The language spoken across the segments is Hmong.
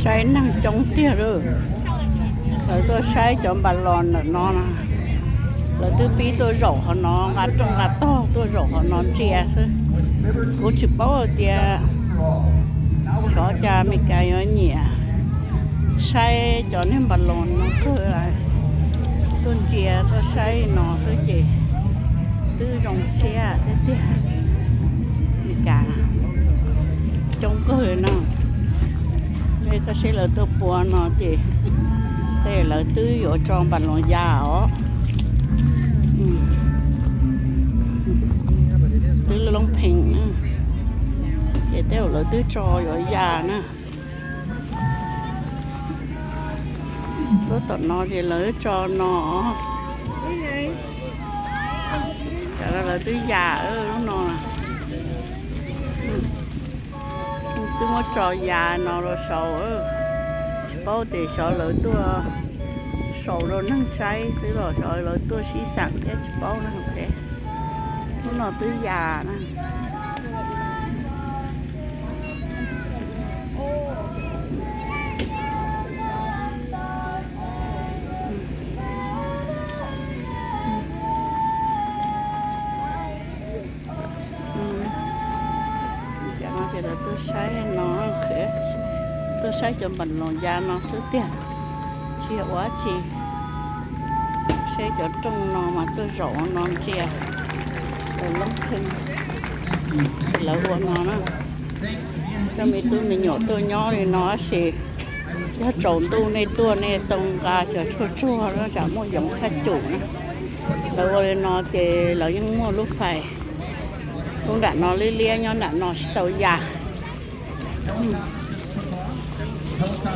Saib neeg coob tiag lauj. Lawv tuaj saib cov npas los ntawm no na. Lawv twb pib tuaj zaum qhov no, nqa rooj nqa tog tuaj zaum qhov no ntsia xwb. Kuv tsis paub hais tias xyov cas Amelikas yuav nyiam saib cov niag npas los no kawg, tuaj ntsia tuaj saib no xwb ces twb zoo siab thiab tiag. Amelikas coob kawg no. Tab sis lawv tuaj pua no ces tej lawv twb yuav tso npas los ya os. Twb loob pheej na, ces tej lawv twb tso yuav ya na. Lub tom no ces lawv tso no. Cov no lawv twb ya lub no. Twb muab tso ya no rau saud. Tsis paub tias xyov lawv tuaj saud rau neeg saib xwb los xyov lawv tuaj sib xeem thiab tsis paub na. Lub no twb ya na. Cov no ces lawv tuaj saib no, tuaj saib cov npas los ya no xwb tiag, tsis ua tsi. Saib cov rooj no mas tuaj zaum no ntsia, lawv loob pheej, lawv ua no na. Coj me tub me nyuam tuaj nyob li no tab sis yog tsaus ntuj nej tuaj nej tau nqa cov tshuaj tsuag no tsam muaj yoov tshaj cum na. Lawv ua li no ces lawv yeej muaj lub fais, lub nram no liab liab nyob nram no tsis tau ya.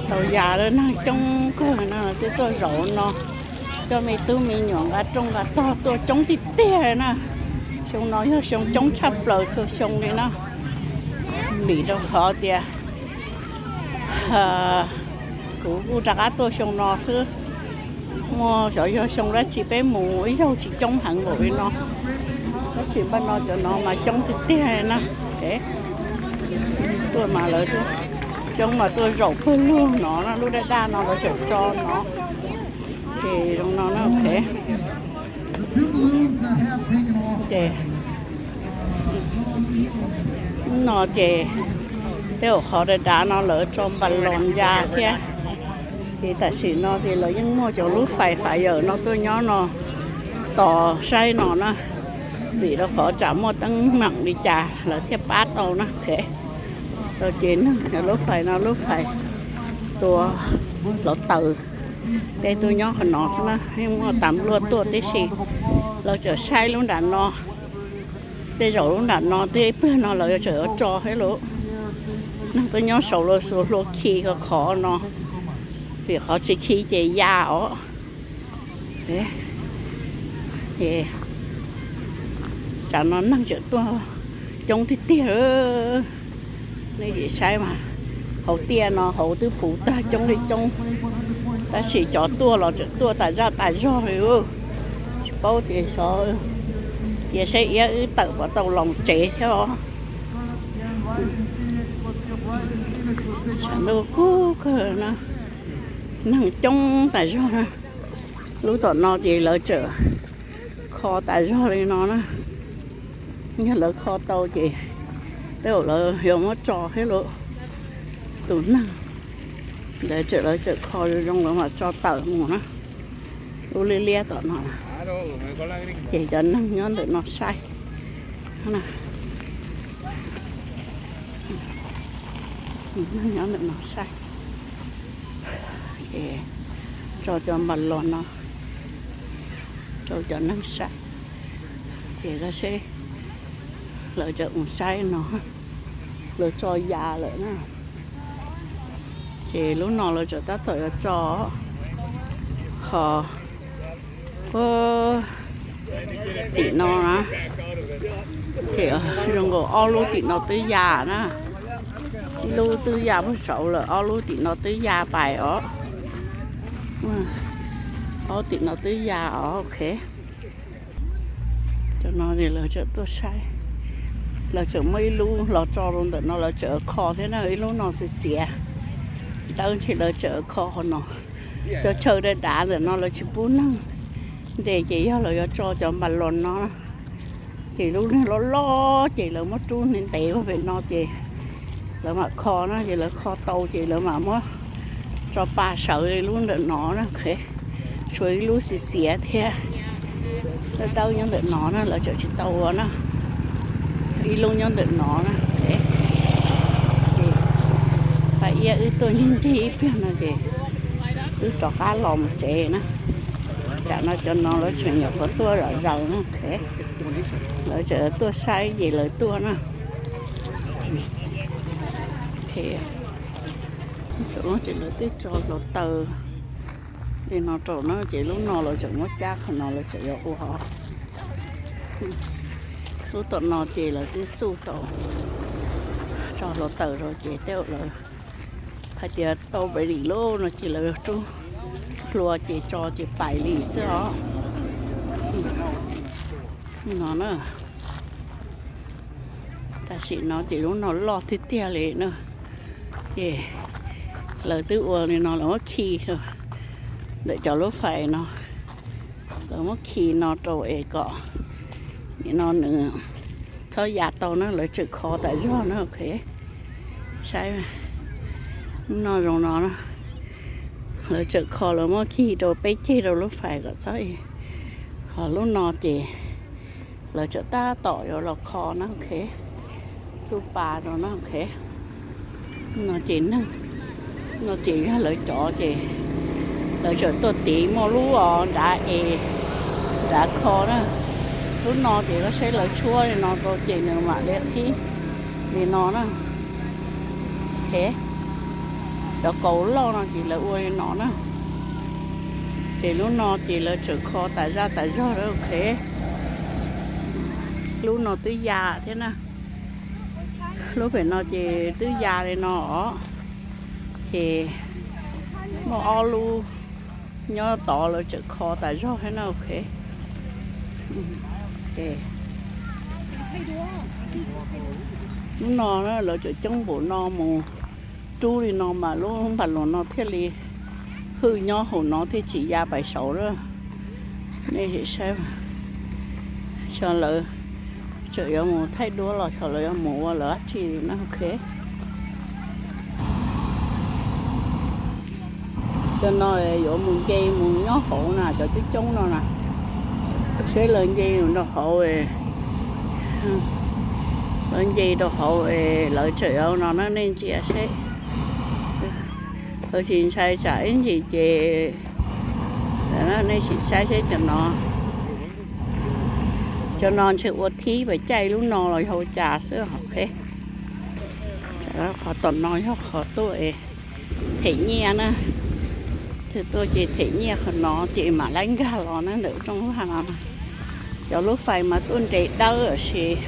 Tau ya lawm, neeg coob kawg no twb tuaj zaum no. Coj me tub me nyuam nqa rooj nqa tog tuaj coob tiag tiag na. Xyoo no yog xyoo coob tshaj plaws txhua xyoo li na. Vim rau qhov tias kuv kuj rov qab tuaj xyoo no xwb. Muaj xyov yog xyoo dab tsi peb mus ib zaug tsis coob heev npaum li no. Tab sis npaj no cov no mas coob tiag tiag na. Tuaj mas lawv coob mas tuaj zaum pawg lug no na, lub daj daj no lawv tseem tso no. Ces zoo no na, ok. Ces no ces tej zaum qhov dav dav no lawv tso npas los ya thiab. Ces tam sim no ces lawv yeej muaj cov lub fais fais yawm no tuaj nyob no tos saib no na. Vim rau qhov tsam muaj teeb meem li cas lawv thiaj pab tau na, ok. Tau ces neeg lub fais no lub fais tua hluav taws. Tej tuaj nyob qhov no xwb na, yeej muaj tas npluaj tuaj tib si. Lawv tseem saib lub nram no, tej zaum lub nram no thiab ib pliag no lawv tseem yuav tso thiab lauj. Neeg tuaj nyob saud lawv xuas hlua khi khov khov no, vim qhov tsis khi ces ya os. Ces tsam no neeg tseem tuaj coob tiag tiag. Nej tsis saib mas hauv tiaj no hauv twb puv tag coob li coob, tab sis cov tuaj los tseem tuaj tas zaj tas zog li. Tsis paub tias xyov, cia saib iab wb tawm puas tau los tsev thiab os. Tsam ntuj kub kawg na, neeg coob tas zog na. Lub tom no ces lawv tseem kho tas zog li no na. Yog lawv kho tau ces tej zaum lawv yuav muab tso thiab lauj. Tus neeg ntawd tseem, lawv tseem kho zoo zoo lawv mam tso tawm mus na. Lub liab liab tom no, ces cov neeg nyob ntawm no saib. Neeg nyob ntawm no saib. Ces tso cov npas los no rau cov neeg saib. Ces koj seb, lawv tseem mus saib no, lawv tso ya lawm na. Ces lub no lawv tseem tab tom yuav tso, ho tim no na, ces zoo nkaus ob lub tim no twb ya na. Ib lub twb ya puag saud lawm, ob lub tim no twb ya pais os. Ob tim no twb ya os, ok. Cov no lawv tseem tuaj saib, lawv tseem muaj ib lub los tso rau ntawm no, lawv tseem kho thiab na, ib lub no xiav xiav. Dawb ntshe lawv tseem kho qhov no. Cov chaw dav dav ntawm no lawv tsis pub neeg nres ces yog lawv yuav tso cov npas los no. Ces lub neeg loj loj ces lawv muab rub ntev ntev ua pem no ces lawv mam kho na, ces lawv kho tau ces lawv mam muab tso pa sawv li lub ntawm no na. Tshuav ib lub xiav xiav thiab dawb dawb nyob ntawm no na, lawv tseem tsis tau ua na. Ib lub nyob ntawm no na. Ces pab iab wb tuaj ncig ncig ib pliag no ces wb rov qab los mus tsev na. Tam no cov no lawv tseem nyuam qhuav tuaj zom zaws na. Lawv tseem tuaj saib ces lawv tuaj na. Ces lawv twb tso hluav taws li no rau na, ces lub no lawv tseem muab cab qhov no lawv tseem yuav ua. Lub tom no ces lawv twb xuj tau, tso hluav taws rau ces tej zaum lawv hais tias tau pais lim lub no ces lawv rub hlua ces tso ces pais li xwb os. No na, tam sim no ces lub no loj tiag tiag li na. Ces lawv twb ua li no lawv muab khi rau ntawm cov lub fais no, lawv muab khi no rau es kom nim no nws txhob ya tau na, lawv tseem kho tas zog na. Ok, saib, no zoo no, lawv tseem kho lawv muab khi rau peb ceg rau lub fais kom txhob, ho lub no ces lawv tseem tab tom yuav los kho na. Ok, xuj pa rau na. Ok, no ces neeg, no ces yog lawv cov ces lawv tseem tuaj tiv muaj lub os nrad es nrad kho na. Lub no ces koj saib lawv tshuab li no rau ces nws mam li qhib li no na. Ok, cov kaus loj no ces lawv ua li no na. Ces lub no ces lawv tseem kho tas zaj tas zog lawm. Ok, lub no twb ya thiab na. Lub pem no ces twb ya li no os. Ces muaj ob lub nyob tod lawv tseem kho tas zog thiab na. Ok, lub no lawv tseem coob npaum no mus rub li no mas lub npas los no thiaj li hwj nyob hauv no thiaj tsis ya pais saud lawm. Nej saib, xyov lawv tseem yuav mus thaij duab los xyov lawv yuav mus ua lawv dab tsi na. Ok, cov no yuav mus nce mus nyob hauv na, cov coob coob no na. Seb lawv nce rau hauv, lawv nce rau hauv lawv tseem yuav no na, nej ntsia seb. Lawv tsis ntshai tsam ib ntsis ces, nej sim saib seb cov no, cov no ntshe ua thib pas caij lub no los yog ua cas xwb. Ok, qhov tom no yog qhov tuaj them nyiaj na. Twb tuaj ces them nyiaj qhov no ces mam laib nkag los na ntawm rooj vag no. Cov lub fais mas tuaj nres dawb lawm sis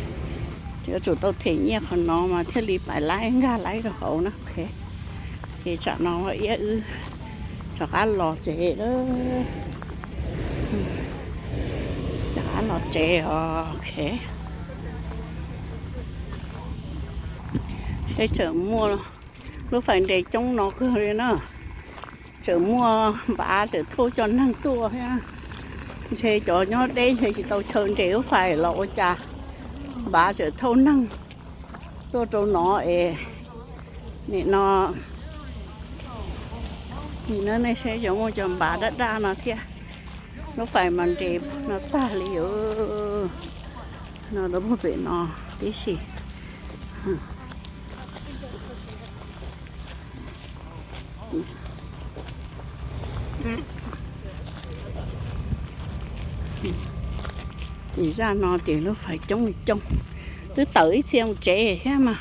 yuav tsum tau them nyiaj qhov no mas thiaj li pais laib nkag laib rau hauv na. Ok, ces tsam no iab wb rov qab los tsev, rov qab los tsev os. Ok, seb tseem muaj lub fais nres coob no kawg li na. Tseem muaj npav tseem thauj cov neeg tuaj thiab. Ntshe cov nyob deb ntshe tsis tau chaw nres lub fais los ua cas npav tseem thauj neeg tuaj rau no es nim no, nim no nej saib cov muaj cov npav daj daj no thiab. Lub fais mas nres no tag li os. No lawv muaj pem no tib si. Ces zaj no ces lub fais coob li coob, twb tawm ib txhia mus tsev thiab mas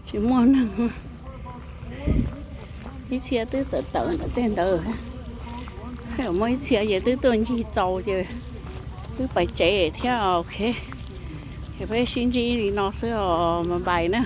tsis muaj neeg. Ib txhia twb tawm tawm ntawm tej ntawd, muaj ib txhia ces twb tuaj ncig txaus ces twb pais tsev thiab. Ok, ces peb sib ntsib li no xwb os, bye bye na.